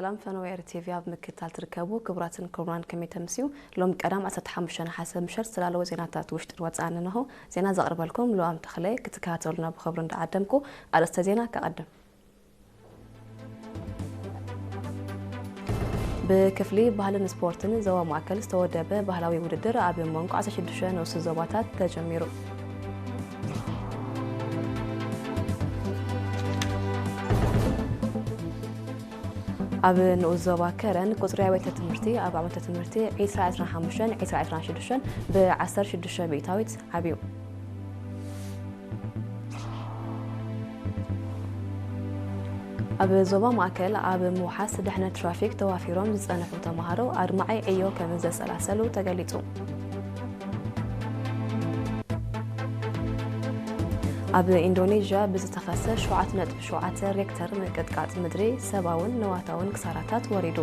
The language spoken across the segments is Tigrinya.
ኣም ፈነወ ኤር ቲቪ ኣብ ምክትታል ትርከቡ ክቡራትን ክቡራን፣ ከመይ ተምስዩ? ሎም ቀዳም ዓሰርተ ሓሙሽተ ነሓሰ ምሸት ዝተላለወ ዜናታት ውሽጥን ወጻእን እንሆ። ዜና ዘቕርበልኩም ሉኣም ተኽለ። ክትከታተሉና ብኽብሪ እንዳዓደምኩ፣ ኣርእስተ ዜና ከቐድም። ብክፍሊ ባህልን ስፖርትን ዞባ ማእከል ዝተወደበ ባህላዊ ውድድር ኣብ መንጎ ዓሰርተ ሽዱሽተ ንኡስ ዞባታት ተጀሚሩ። ኣብ ንኡስ ዞባ ከረን ቁጽሪ ኣብያተ ትምህርቲ ኣብ ዓመተ ትምህርቲ ዕስራ ዕስራን ሓሙሽተን ዕስራ ዕስራን ሽዱሽተን ብ ዓሰርተ ሽዱሽተ ሚእታዊት ዓብዩ። ኣብ ዞባ ማእከል ኣብ ምውሓስ ድሕነት ትራፊክ ተዋፊሮም ዝጸንሑ ተማሃሮ ኣድማዒ ዕዮ ከም ዘሰላሰሉ ተገሊጹ። ኣብ ኢንዶኔዥያ ብዝተኸስተ ሸውዓተ ነጥቢ ሸውዓተ ሬክተር ምንቅጥቃጥ ምድሪ ሰብኣውን ንዋታውን ክሳራታት ወሪዱ።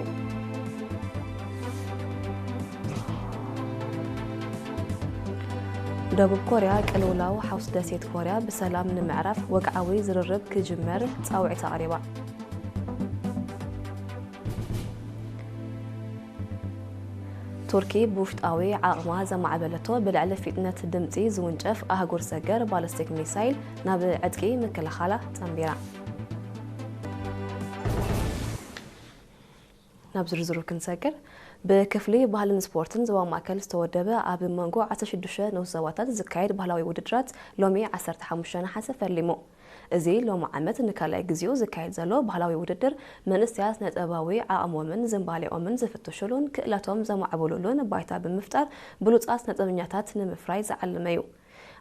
ደቡብ ኮርያ ቅልውላው ሓውስ ደሴት ኮርያ ብሰላም ንምዕራፍ ወግዓዊ ዝርርብ ክጅመር ጻውዒት ኣቕሪባ። ቱርኪ ብውሽጣዊ ዓቕማ ዘማዕበለቶ ብልዕሊ ፊጥነት ድምጺ ዝውንጨፍ ኣህጉር ሰገር ባለስቲክ ሚሳይል ናብ ዕጥቂ ምክልኻላ ጸንቢራ። ናብ ዝርዝሩ ክንሰግር፣ ብክፍሊ ባህልን ስፖርትን ዞባ ማእከል ዝተወደበ ኣብ መንጎ ዓሰርተ ሽዱሽተ ንኡስ ዞባታት ዝካየድ ባህላዊ ውድድራት ሎሚ ዓሰርተ ሓሙሽተ ነሓሰ ፈሊሙ። እዚ ሎሚ ዓመት ንካልኣይ ግዜኡ ዝካየድ ዘሎ ባህላዊ ውድድር፣ መንእሰያት ስነ-ጥበባዊ ዓቕሞምን ዝንባሌኦምን ዝፍትሹሉን ክእለቶም ዘማዕብሉሉን ባይታ ብምፍጣር ብሉጻት ስነ-ጥበበኛታት ንምፍራይ ዝዓለመ እዩ።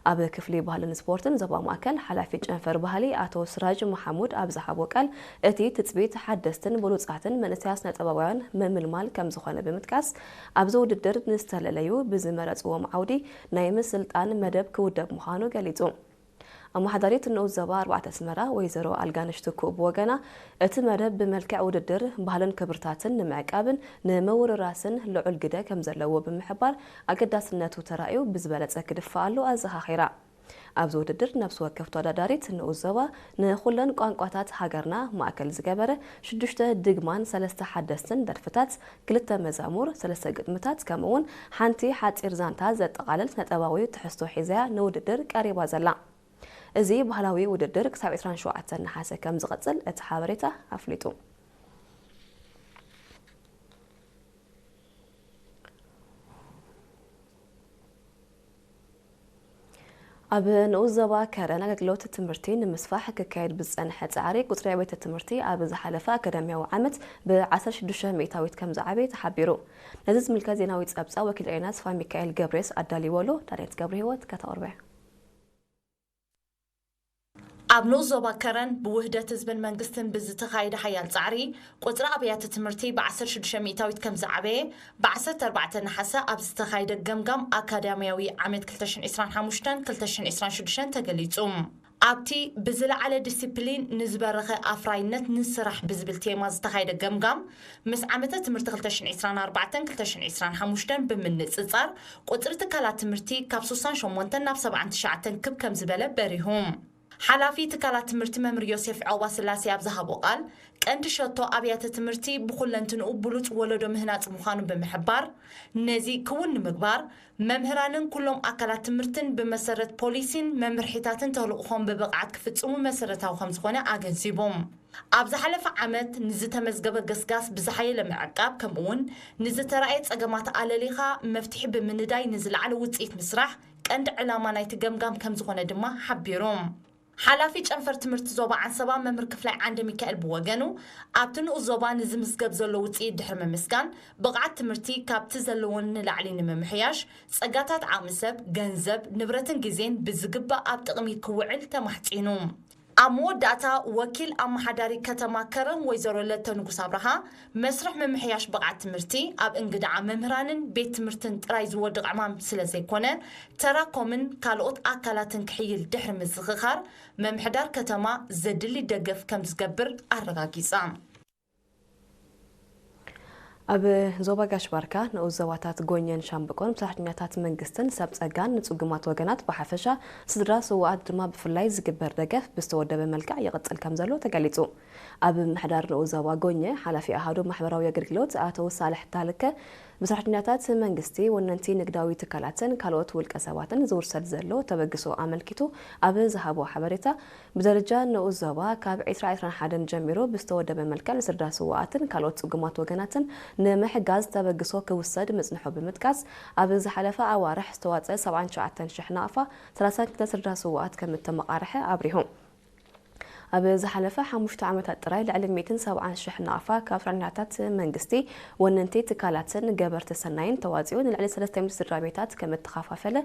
ኣብ ክፍሊ ባህልን ስፖርትን ዞባ ማእከል ሓላፊ ጨንፈር ባህሊ ኣቶ ስራጅ መሓሙድ ኣብ ዝሃቦ ቃል፣ እቲ ትጽቢት ሓደስትን ብሉጻትን መንእሰያት ስነ-ጥበባውያን ምምልማል ከም ዝኾነ ብምጥቃስ፣ ኣብዚ ውድድር ንዝተለለዩ ብዝመረጽዎም ዓውዲ ናይ ምስልጣን መደብ ክውደብ ምዃኑ ገሊጹ። ኣመሓዳሪት ንኡስ ዞባ ኣርባዕተ ኣስመራ ወይዘሮ ኣልጋነሽ ትኩእ ብወገና፣ እቲ መደብ ብመልክዕ ውድድር ባህልን ክብርታትን ንምዕቃብን ንምውርራስን ልዑል ግደ ከም ዘለዎ ብምሕባር፣ ኣገዳስነቱ ተራእዩ ብዝበለጸ ክድፋኣሉ ኣዘኻኺራ። ኣብዚ ውድድር ነፍሲ ወከፍ ተወዳዳሪት ንኡስ ዞባ ንኹለን ቋንቋታት ሃገርና ማእከል ዝገበረ ሽዱሽተ ድግማን ሰለስተ ሓደስትን ደርፍታት፣ ክልተ መዛሙር፣ ሰለስተ ግጥምታት፣ ከምኡ'ውን ሓንቲ ሓጺር ዛንታ ዘጠቓልል ስነ-ጥበባዊ ትሕዝቶ ሒዛ'ያ ንውድድር ቀሪባ ዘላ። እዚ ባህላዊ ውድድር ክሳብ ዕስራን ሸውዓተን ነሓሰ ከም ዝቐጽል እቲ ሓበሬታ ኣፍሊጡ። ኣብ ንኡስ ዞባ ከረን ኣገልግሎት ትምህርቲ ንምስፋሕ ክካየድ ብዝጸንሐ ጻዕሪ፣ ቁጽሪ ኣብያተ ትምህርቲ ኣብ ዝሓለፈ ኣካዳሚያዊ ዓመት ብ ዓሰርተ ሽዱሽተ ሚእታዊት ከም ዝዓበየ ተሓቢሩ። ነዚ ዝምልከት ዜናዊ ጸብጻብ ወኪል ኤሬና ተስፋ ሚካኤል ገብሬስ ኣዳልይዎ ኣሎ። ዳንኤት ገብረ ህይወት ከተቕርቦ እያ። ኣብ ንኡስ ዞባ ከረን ብውህደት ህዝብን መንግስትን ብዝተኻየደ ሓያል ጻዕሪ፣ ቁጽሪ ኣብያተ ትምህርቲ ብ ዓሰርተ ሽዱሽተ ሚእታዊት ከም ዝዓበየ፣ ብ ዓሰርተ ኣርባዕተ ነሓሰ ኣብ ዝተኻየደ ገምጋም ኣካዳሚያዊ ዓመት ክልተ ሽሕን ዕስራን ሓሙሽተን ክልተ ሽሕን ዕስራን ሽዱሽተን ተገሊጹ። ኣብቲ ብዝለዓለ ዲሲፕሊን ንዝበረኸ ኣፍራይነት ንስራሕ ብዝብል ቴማ ዝተኻየደ ገምጋም፣ ምስ ዓመተ ትምህርቲ ክልተ ሽሕን ዕስራን ኣርባዕተን ክልተ ሽሕን ዕስራን ሓሙሽተን ብምንጽጻር፣ ቁጽሪ ትካላት ትምህርቲ ካብ ስሳን ሸሞንተን ናብ ሰብዓን ትሽዓተን ክብ ከም ዝበለ በሪሁ። ሓላፊ ትካላት ትምህርቲ መምህር ዮሴፍ ዖባ ስላሴ ኣብ ዝሃቦ ቃል፣ ቀንዲ ሸቶ ኣብያተ ትምህርቲ ብኹለንትንኡ ብሉጽ ወለዶ ምህናጽ ምዃኑ ብምሕባር፣ ነዚ ክውን ንምግባር፣ መምህራንን ኩሎም ኣካላት ትምህርትን ብመሰረት ፖሊሲን መምርሒታትን ተልእኾም ብብቕዓት ክፍጽሙ መሰረታዊ ከም ዝኾነ ኣገንዚቦም። ኣብ ዝሓለፈ ዓመት ንዝተመዝገበ ገስጋስ ብዝሓየለ ምዕቃብ፣ ከምኡ'ውን ንዝተራእየ ጸገማት ኣለሊኻ መፍትሒ ብምንዳይ ንዝለዓለ ውጽኢት ምስራሕ ቀንዲ ዕላማ ናይቲ ገምጋም ከም ዝኾነ ድማ ሓቢሮም። ሓላፊ ጨንፈር ትምህርቲ ዞባ ዓንሰባ መምህር ክፍላይ ዓንደ ሚካኤል ብወገኑ፣ ኣብቲ ንኡስ ዞባ ንዝምዝገብ ዘሎ ውጽኢት ድሕሪ ምምስጋን፣ ብቕዓት ትምህርቲ ካብቲ ዘለዎን ንላዕሊ ንምምሕያሽ፣ ጸጋታት ዓቕሚ ሰብ፣ ገንዘብ፣ ንብረትን ግዜን ብዝግባእ ኣብ ጥቕሚ ክውዕል ተማሕጺኑ። ኣብ መወዳእታ፣ ወኪል ኣመሓዳሪ ከተማ ከረን ወይዘሮ ለተ ንጉስ ኣብርሃ፣ መስርሕ ምምሕያሽ ብቕዓት ትምህርቲ ኣብ እንግድዓ መምህራንን ቤት ትምህርትን ጥራይ ዝወድቕ ዕማም ስለ ዘይኮነ፣ ተራ ኮምን ካልኦት ኣካላትን ክሕይል ድሕሪ ምዝኽኻር፣ ምምሕዳር ከተማ ዘድሊ ደገፍ ከም ዝገብር ኣረጋጊጻ። ኣብ ዞባ ጋሽ ባርካ ንኡስ ዞባታት ጎኘን ሻምብቆን ብሰራሕተኛታት መንግስትን ሰብ ጸጋን ንጽጉማት ወገናት ብሓፈሻ ስድራ ስውኣት ድማ ብፍላይ ዝግበር ደገፍ ብዝተወደበ መልክዕ ይቕጽል ከም ዘሎ ተገሊጹ። ኣብ ምምሕዳር ንኡስ ዞባ ጎኘ ሓላፊ ኣሃዱ ማሕበራዊ ኣገልግሎት ኣቶ ሳልሕ ታልከ ብሰራሕተኛታት መንግስቲ፣ ወነንቲ ንግዳዊ ትካላትን ካልኦት ውልቀ ሰባትን ዝውሰድ ዘሎ ተበግሶ ኣመልኪቱ ኣብ ዝሃቦ ሓበሬታ፣ ብደረጃ ንኡስ ዞባ ካብ ዕስራ ዕስራን ሓደን ጀሚሩ ብዝተወደበ መልክዕ ንስድራ ስውኣትን ካልኦት ጽጉማት ወገናትን ንምሕጋዝ ተበግሶ ክውሰድ ምጽንሑ ብምጥቃስ፣ ኣብ ዝሓለፈ ኣዋርሕ ዝተዋጸ ሰብዓን ትሽዓተን ሽሕ ናቕፋ ሰላሳን ክልተ ስድራ ስውኣት ከም እተመቓርሐ ኣብሪሁ። ኣብ ዝሓለፈ ሓሙሽተ ዓመታት ጥራይ ልዕሊ ሚእትን ሰብዓን ሽሕ ናቕፋ ካብ ሰራሕተኛታት መንግስቲ፣ ወነንቲ ትካላትን ገበርቲ ሰናይን ተዋጺኡ ንልዕሊ ሰለስተ ሚእቲ ስድራ ቤታት ከም እተኸፋፈለ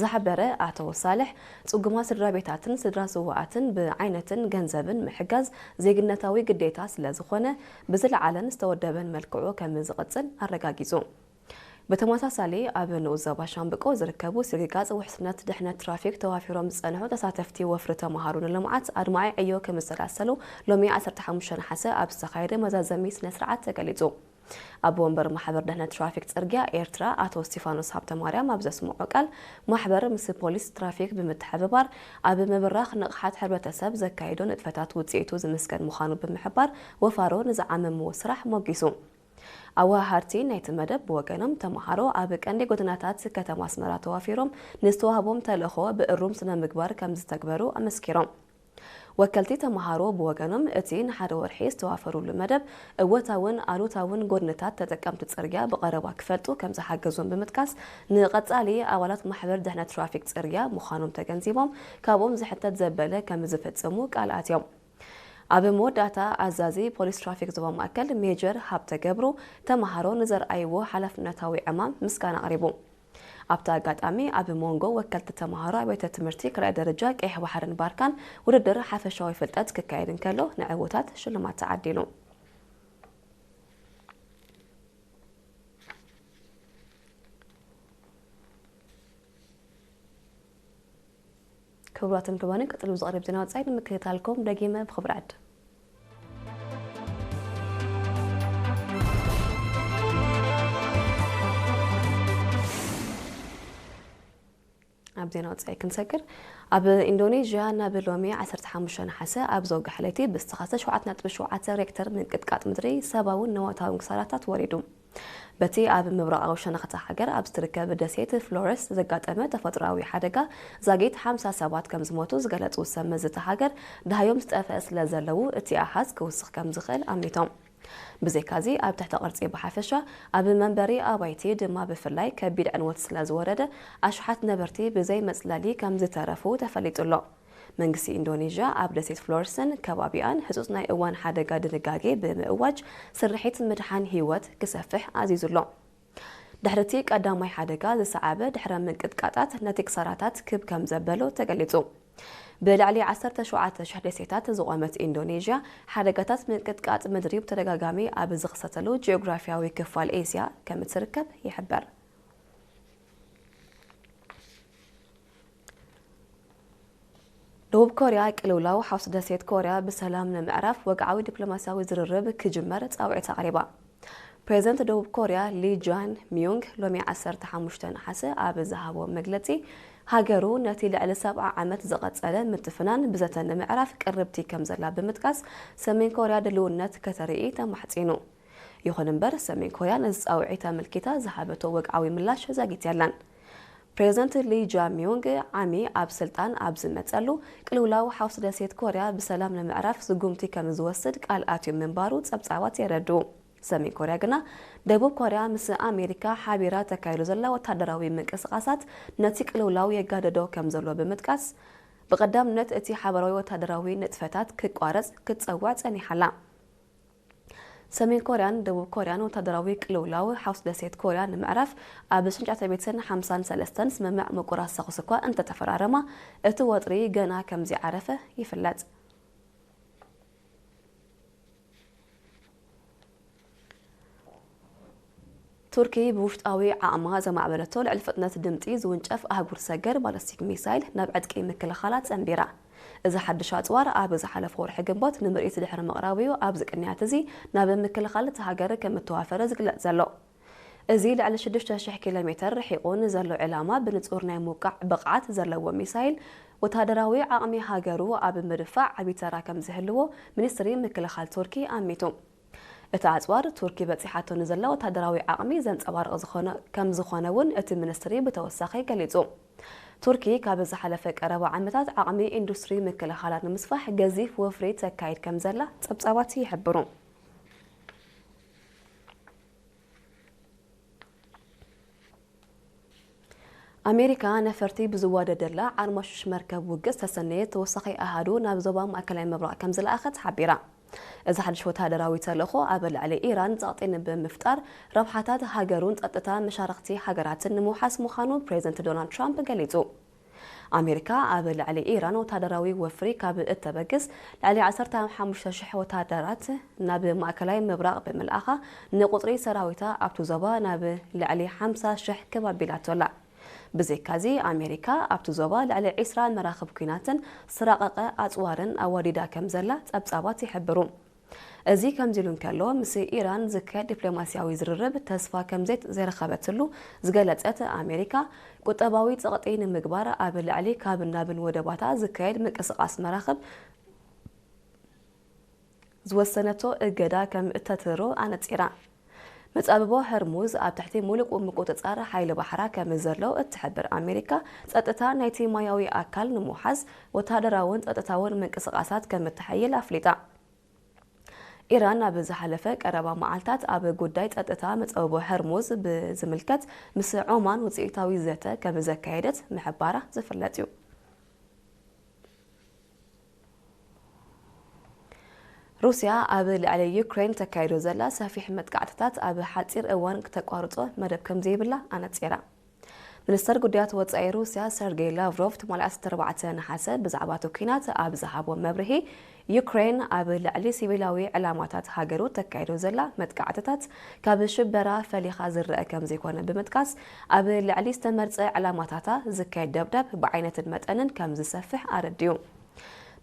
ዝሓበረ ኣቶ ሳልሕ፣ ጽጉማት ስድራ ቤታትን ስድራ ስውኣትን ብዓይነትን ገንዘብን ምሕጋዝ ዜግነታዊ ግዴታ ስለ ዝኾነ፣ ብዝለዓለን ዝተወደበን መልክዑ ከም ዝቕጽል ኣረጋጊጹ። ብተመሳሳሊ፣ ኣብ ንኡስ ዞባ ሻምብቆ ዝርከቡ ስግጋጽ ውሕስነት ድሕነት ትራፊክ ተዋፊሮም ዝጸንሑ ተሳተፍቲ ወፍሪ ተመሃሮ ንልምዓት ኣድማዒ ዕዮ ከም ዝሰላሰሉ ሎሚ ዓሰርተ ሓሙሽተ ነሓሰ ኣብ ዝተኻየደ መዛዘሚ ስነ ስርዓት ተገሊጹ። ኣቦ ወንበር ማሕበር ድሕነት ትራፊክ ጽርግያ ኤርትራ ኣቶ እስቲፋኖስ ሃብተማርያም ኣብ ዘስምዖ ቃል፣ ማሕበር ምስ ፖሊስ ትራፊክ ብምትሕብባር ኣብ ምብራኽ ንቕሓት ሕብረተሰብ ዘካየዶ ንጥፈታት ውጽኢቱ ዝምስገን ምዃኑ ብምሕባር፣ ወፋሮ ንዝዓመምዎ ስራሕ ሞጊሱ። ኣወሃሃድቲ ናይቲ መደብ ብወገኖም፣ ተመሃሮ ኣብ ቀንዲ ጎደናታት ከተማ ኣስመራ ተዋፊሮም ንዝተዋህቦም ተልእኾ ብእሩም ስነ ምግባር ከም ዝተግበሩ ኣመስኪሮም። ወከልቲ ተመሃሮ ብወገኖም፣ እቲ ንሓደ ወርሒ ዝተዋፈሩሉ መደብ እወታውን ኣሉታውን ጎድንታት ተጠቀምቲ ጽርግያ ብቐረባ ክፈልጡ ከም ዝሓገዞም ብምጥቃስ፣ ንቐጻሊ ኣባላት ማሕበር ድሕነት ትራፊክ ጽርግያ ምዃኖም ተገንዚቦም፣ ካብኦም ዝሕተት ዘበለ ከም ዝፍጽሙ ቃል ኣትዮም። ኣብ መወዳእታ፣ ኣዛዚ ፖሊስ ትራፊክ ዞባ ማእከል ሜጀር ሃብተ ገብሩ፣ ተመሃሮ ንዘርኣይዎ ሓላፍነታዊ ዕማም ምስጋና ኣቕሪቡ። ኣብቲ ኣጋጣሚ፣ ኣብ መንጎ ወከልቲ ተመሃሮ ኣብያተ ትምህርቲ ካልኣይ ደረጃ ቀይሕ ባሕርን ባርካን ውድድር ሓፈሻዊ ፍልጠት ክካየድ እንከሎ፣ ንዕዉታት ሽልማት ተዓዲሉ። ክቡራትን ክቡራንን፣ ቀጽሉ ብዝቐርብ ዜና ወጻኢ ንምክትታልኩም ደጊመ ብኽብሪ ዕድም። ኣብ ዜና ወጻኢ ክንሰግር፣ ኣብ ኢንዶኔዥያ ናብ ሎሚ ዓሰርተ ሓሙሽተ ነሓሰ ኣብ ዘውግሐ ለይቲ ብዝተኸስተ ሸውዓተ ነጥቢ ሸውዓተ ሬክተር ምንቅጥቃጥ ምድሪ ሰብኣውን ንዋታውን ክሳራታት ወሪዱ። በቲ ኣብ ምብራቓዊ ሸነኽ እታ ሃገር ኣብ ዝትርከብ ደሴት ፍሎረስ ዘጋጠመ ተፈጥሮኣዊ ሓደጋ፣ ዛጊት ሓምሳ ሰባት ከም ዝሞቱ ዝገለጹ ሰብ መዚ እታ ሃገር፣ ደሃዮም ዝጠፍአ ስለ ዘለዉ፣ እቲ ኣሃዝ ክውስኽ ከም ዝኽእል ኣሚቶም። ብዘይካዚ፣ ኣብ ትሕተ ቅርጺ ብሓፈሻ፣ ኣብ መንበሪ ኣባይቲ ድማ ብፍላይ ከቢድ ዕንወት ስለ ዝወረደ፣ ኣሽሓት ነበርቲ ብዘይ መጽለሊ ከም ዝተረፉ ተፈሊጡ ኣሎ። መንግስቲ ኢንዶኔዥያ ኣብ ደሴት ፍሎርስን ከባቢኣን ህጹጽ ናይ እዋን ሓደጋ ድንጋጌ ብምእዋጅ፣ ስርሒት ምድሓን ህይወት ክሰፍሕ ኣዚዙ ኣሎ። ድሕሪ እቲ ቀዳማይ ሓደጋ ዝሰዓበ ድሕረ ምንቅጥቃጣት ነቲ ክሳራታት ክብ ከም ዘበሎ ተገሊጹ። ብልዕሊ ዓሰርተ ሸውዓተ ሽሕ ደሴታት ዝቖመት ኢንዶኔዥያ፣ ሓደጋታት ምንቅጥቃጥ ምድሪ ብተደጋጋሚ ኣብ ዝኽሰተሉ ጂኦግራፊያዊ ክፋል ኤስያ ከም እትርከብ ይሕበር። ደቡብ ኮርያ፣ ቅልውላው ሓውሲ ደሴት ኮርያ ብሰላም ንምዕራፍ ወግዓዊ ዲፕሎማስያዊ ዝርርብ ክጅመር ጻውዒት ኣቕሪባ። ፕሬዚደንት ደቡብ ኮርያ ሊ ጃን ሚዩንግ ሎሚ ዓሰርተ ሓሙሽተ ነሓሰ ኣብ ዝሃቦ መግለጺ፣ ሃገሩ ነቲ ልዕሊ ሰብዓ ዓመት ዝቐጸለ ምትፍናን ብዘተ ንምዕራፍ ቅርብቲ ከም ዘላ ብምጥቃስ፣ ሰሜን ኮርያ ድልውነት ከተርኢ ተማሕጺኑ። ይኹን እምበር፣ ሰሜን ኮርያ ነዚ ጻውዒት ኣመልኪታ ዝሃበቶ ወግዓዊ ምላሽ ዛጊት የለን። ፕሬዚደንት ሊ ጃሚዮንግ ዓሚ ኣብ ስልጣን ኣብ ዝመጸሉ፣ ቅልውላው ሓውሲ ደሴት ኮርያ ብሰላም ንምዕራፍ ስጉምቲ ከም ዝወስድ ቃል ኣትዩ ምንባሩ ጸብጻባት የረድኡ። ሰሜን ኮርያ ግና፣ ደቡብ ኮርያ ምስ ኣሜሪካ ሓቢራ ተካይዶ ዘላ ወታደራዊ ምንቅስቓሳት ነቲ ቅልውላው የጋደዶ ከም ዘሎ ብምጥቃስ፣ ብቐዳምነት እቲ ሓባራዊ ወታደራዊ ንጥፈታት ክቋረጽ ክትጸውዕ ጸኒሓ ኣላ። ሰሜን ኮርያን ደቡብ ኮርያን ወታደራዊ ቅልውላው ሓውሲ ደሴት ኮርያ ንምዕራፍ ኣብ ሽንጫተ ቤትን ሓምሳን ሰለስተን ስምምዕ ምቁራጽ ተኹሲ እኳ እንተተፈራረማ፣ እቲ ወጥሪ ገና ከም ዘይዓረፈ ይፍለጥ። ቱርኪ ብውሽጣዊ ዓቕማ ዘማዕበለቶ ልዕሊ ፍጥነት ድምጺ ዝውንጨፍ ኣህጉር ሰገር ባለስቲክ ሚሳይል ናብ ዕጥቂ ምክልኻላ ጸንቢራ። እዚ ሓድሽ ኣጽዋር ኣብ ዝሓለፈ ወርሒ ግንቦት ንምርኢት ድሕሪ ምቕራቡ እዩ ኣብዚ ቅንያት እዚ ናብ ምክልኻል እቲ ሃገር ከም እተዋፈረ ዝግለጽ ዘሎ። እዚ ልዕሊ ሽዱሽተ ሽሕ ኪሎ ሜተር ርሒቑ ንዘሎ ዕላማ ብንጹር ናይ ምውቃዕ ብቕዓት ዘለዎ ሚሳይል፣ ወተሃደራዊ ዓቕሚ ሃገሩ ኣብ ምድፋዕ ዓቢ ተራ ከም ዝህልዎ ሚኒስትሪ ምክልኻል ቱርኪ ኣሚቱ። እቲ ኣጽዋር ቱርኪ በጺሓቶ ንዘላ ወተሃደራዊ ዓቕሚ ዘንጸባርቕ ዝኾነ ከም ዝኾነ እውን እቲ ሚኒስትሪ ብተወሳኺ ገሊጹ። ቱርኪ ካብ ዝሓለፈ ቀረባ ዓመታት ዓቕሚ ኢንዱስትሪ ምክልኻላ ንምስፋሕ ገዚፍ ወፍሪ ተካይድ ከም ዘላ ጸብጻባት ይሕብሩ። ኣሜሪካ ነፈርቲ ብዝዋደደላ ዓርማሹሽ መርከብ ውግእ ዝተሰነየ ተወሳኺ ኣሃዱ ናብ ዞባ ማእከላይ ምብራቕ ከም ዝለኣኸት ሓቢራ። እዚ ሓድሽ ወተሃደራዊ ተልእኾ ኣብ ልዕሊ ኢራን ጸቕጢ ንምፍጣር ረብሓታት ሃገሩን ጸጥታ መሻርኽቲ ሃገራትን ንምውሓስ ምዃኑ ፕሬዝደንት ዶናልድ ትራምፕ ገሊጹ። ኣሜሪካ ኣብ ልዕሊ ኢራን ወተሃደራዊ ወፍሪ ካብ እተበግስ ልዕሊ ዓሰርተ ሓሙሽተ ሽሕ ወተሃደራት ናብ ማእከላይ ምብራቕ ብምልኣኻ ንቁጽሪ ሰራዊታ ኣብቲ ዞባ ናብ ልዕሊ ሓምሳ ሽሕ ከብ ኣቢላቶ ኣላ። ብዘይካዚ ኣሜሪካ ኣብቲ ዞባ ልዕሊ ዒስራ መራኽብ ኲናትን ዝተራቐቐ ኣጽዋርን ኣዋዲዳ ከም ዘላ ጸብጻባት ይሕብሩ። እዚ ከምዚ ኢሉ እንከሎ፣ ምስ ኢራን ዝካየድ ዲፕሎማስያዊ ዝርርብ ተስፋ ከም ዘይት-፣ ዘይረኸበትሉ ዝገለጸት ኣሜሪካ፣ ቁጠባዊ ጸቕጢ ንምግባር ኣብ ልዕሊ ካብን ናብን ወደባታ ዝካየድ ምንቅስቓስ መራኽብ ዝወሰነቶ እገዳ ከም እተትርሮ ኣነጺራ። መጻብቦ ሆርሙዝ ኣብ ትሕቲ ሙሉእ ምቁጽጻር ሓይሊ ባሕራ ከም ዘሎ እትሕብር ኣሜሪካ፣ ጸጥታ ናይቲ ማያዊ ኣካል ንምውሓስ ወተሃደራውን ጸጥታውን ምንቅስቓሳት ከም እተሐይል ኣፍሊጣ። ኢራን ኣብ ዝሓለፈ ቀረባ መዓልታት ኣብ ጉዳይ ጸጥታ መጻብቦ ሆርሙዝ ብዝምልከት ምስ ዖማን ውጽኢታዊ ዘተ ከም ዘካየደት ምሕባራ ዝፍለጥ እዩ። ሩስያ ኣብ ልዕሊ ዩክሬን ተካይዶ ዘላ ሰፊሕ መጥቃዕትታት ኣብ ሓጺር እዋን ክተቋርጾ መደብ ከም ዘይብላ ኣነጺራ። ሚኒስተር ጉዳያት ወጻኢ ሩስያ ሰርጌይ ላቭሮቭ ትማሊ ዓሰርተ ኣርባዕተ ነሓሰ ብዛዕባ እቲ ኲናት ኣብ ዝሃቦ መብርሂ፣ ዩክሬን ኣብ ልዕሊ ሲቪላዊ ዕላማታት ሃገሩ ተካይዶ ዘላ መጥቃዕትታት ካብ ሽበራ ፈሊኻ ዝረአ ከም ዘይኮነ ብምጥቃስ፣ ኣብ ልዕሊ ዝተመርጸ ዕላማታታ ዝካየድ ደብዳብ ብዓይነትን መጠንን ከም ዝሰፍሕ ኣረዲኡ።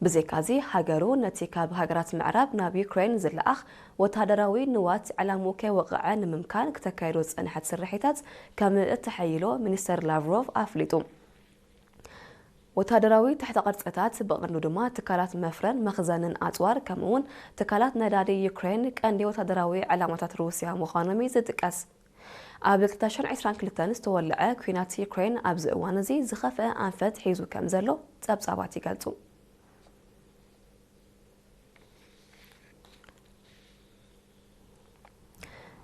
ብዘይካዚ፣ ሃገሩ ነቲ ካብ ሃገራት ምዕራብ ናብ ዩክሬን ዝለኣኽ ወተሃደራዊ ንዋት ዕላምኡ ከይወቕዐ ንምምካን ክተካይዶ ዝጸንሐት ስርሒታት ከም እተሐይሎ ሚኒስተር ላቭሮቭ ኣፍሊጡ። ወተሃደራዊ ትሕተ ቅርጽታት፣ ብቐንዱ ድማ ትካላት መፍረን መኽዘንን ኣጽዋር፣ ከምኡ'ውን ትካላት ነዳዲ ዩክሬን ቀንዲ ወተሃደራዊ ዕላማታት ሩስያ ምዃኖም እዩ ዝጥቀስ። ኣብ ክልተ ሽሕን ዕስራን ክልተን ዝተወልዐ ኲናት ዩክሬን ኣብዚ እዋን እዚ ዝኸፍአ ኣንፈት ሒዙ ከም ዘሎ ጸብጻባት ይገልጹ።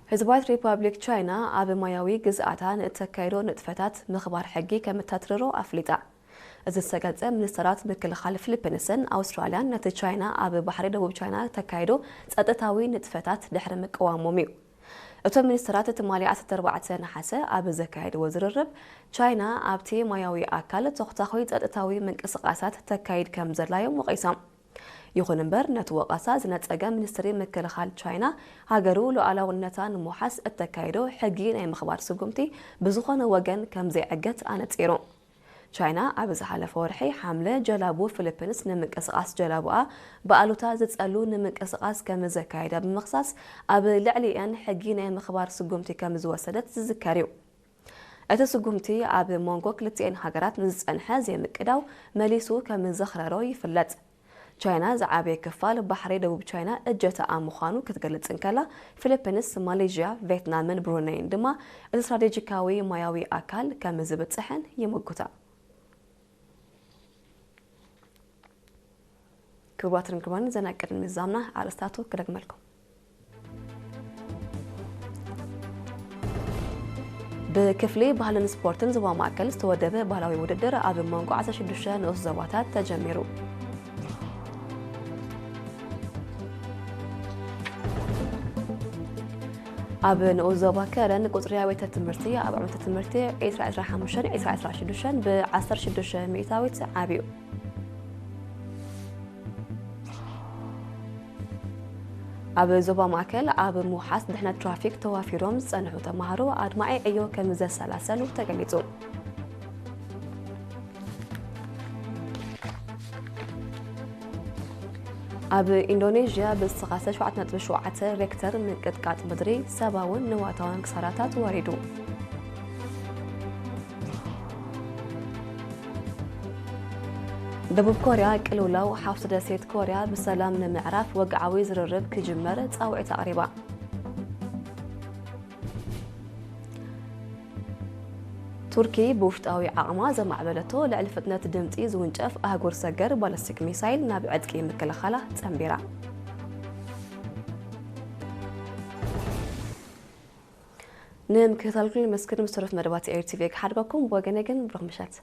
ህዝባዊት ሪፓብሊክ ቻይና ኣብ ማያዊ ግዝኣታ ንእተካይዶ ንጥፈታት ምኽባር ሕጊ ከም እተትርሮ ኣፍሊጣ። እዚ ዝተገልጸ፣ ሚኒስተራት ምክልኻል ፊሊፒንስን ኣውስትራልያን ነቲ ቻይና ኣብ ባሕሪ ደቡብ ቻይና ተካይዶ ጸጥታዊ ንጥፈታት ድሕሪ ምቅዋሞም እዩ። እቶም ሚኒስተራት ትማሊ ዓሰርተ ኣርባዕተ ነሓሰ ኣብ ዘካየድዎ ዝርርብ፣ ቻይና ኣብቲ ማያዊ ኣካል ተኹታኹይ ጸጥታዊ ምንቅስቓሳት ተካይድ ከም ዘላ እዮም ወቒሶም። ይኹን እምበር፣ ነቲ ወቐሳ ዝነጸገ ሚኒስትሪ ምክልኻል ቻይና፣ ሃገሩ ሉዓላውነታ ንምውሓስ እተካይዶ ሕጊ ናይ ምኽባር ስጉምቲ ብዝኾነ ወገን ከም ዘይዕገት ኣነጺሩ። ቻይና ኣብ ዝሓለፈ ወርሒ ሓምለ፣ ጀላቡ ፊሊፒንስ ንምንቅስቓስ ጀላቡኣ ብኣሉታ ዝጸሉ ንምንቅስቓስ ከም ዘካየዳ ብምኽሳስ፣ ኣብ ልዕሊአን ሕጊ ናይ ምኽባር ስጉምቲ ከም ዝወሰደት ዝዝከር እዩ። እቲ ስጉምቲ ኣብ መንጎ ክልቲኤን ሃገራት ንዝጸንሐ ዘይምቅዳው መሊሱ ከም ዘኽረሮ ይፍለጥ። ቻይና ዝዓበየ ክፋል ባሕሪ ደቡብ ቻይና እጀታኣ ምዃኑ ክትገልጽ እንከላ፣ ፊሊፒንስ፣ ማሌዥያ፣ ቬትናምን ብሩነይን ድማ እቲ ስትራቴጂካዊ ማያዊ ኣካል ከም ዝብጽሐን ይምጉታ። ክቡራትን ክቡራን፣ ዜና ቅድሚ ምዝዛምና ኣርእስታቱ ክደግመልኩም። ብክፍሊ ባህልን ስፖርትን ዞባ ማእከል ዝተወደበ ባህላዊ ውድድር ኣብ መንጎ ዓሰርተ ሽዱሽተ ንኡስ ዞባታት ተጀሚሩ። ኣብ ንኡስ ዞባ ከረን ቁጽሪ ኣብያተ ትምህርቲ ኣብ ዓመተ ትምህርቲ ዕስራ ዕስራ ሓሙሽተን ዕስራ ዕስራ ሽዱሽተን ብ ዓሰርተ ሽዱሽተ ሚእታዊት ዓብዩ። ኣብ ዞባ ማእከል ኣብ ምውሓስ ድሕነት ትራፊክ ተዋፊሮም ዝጸንሑ ተማሃሮ ኣድማዒ ዕዮ ከም ዘሰላሰሉ ተገሊጹ። ኣብ ኢንዶኔዥያ ብዝተኻሰ ሸውዓተ ነጥቢ ሸውዓተ ሬክተር ምንቅጥቃጥ ምድሪ ሰብኣውን ንዋታውን ክሳራታት ወሪዱ። ደቡብ ኮርያ ቅልውላው ሓፍቲ ደሴት ኮርያ ብሰላም ንምዕራፍ ወግዓዊ ዝርርብ ክጅመር ጻውዒት ኣቕሪባ። ቱርኪ ብውሽጣዊ ዓቕማ ዘማዕበለቶ ልዕሊ ፍጥነት ድምጺ ዝውንጨፍ ኣህጉር ሰገር ባለስቲክ ሚሳይል ናብ ዕጥቂ ምክልኻላ ጸንቢራ። ንምክትታልኩም ነመስግን። ምስ ተረፍ መደባት ኤር ቲ ቪ ክሓድገኩም። ብወገነ ግን ብሩኽ ምሸት።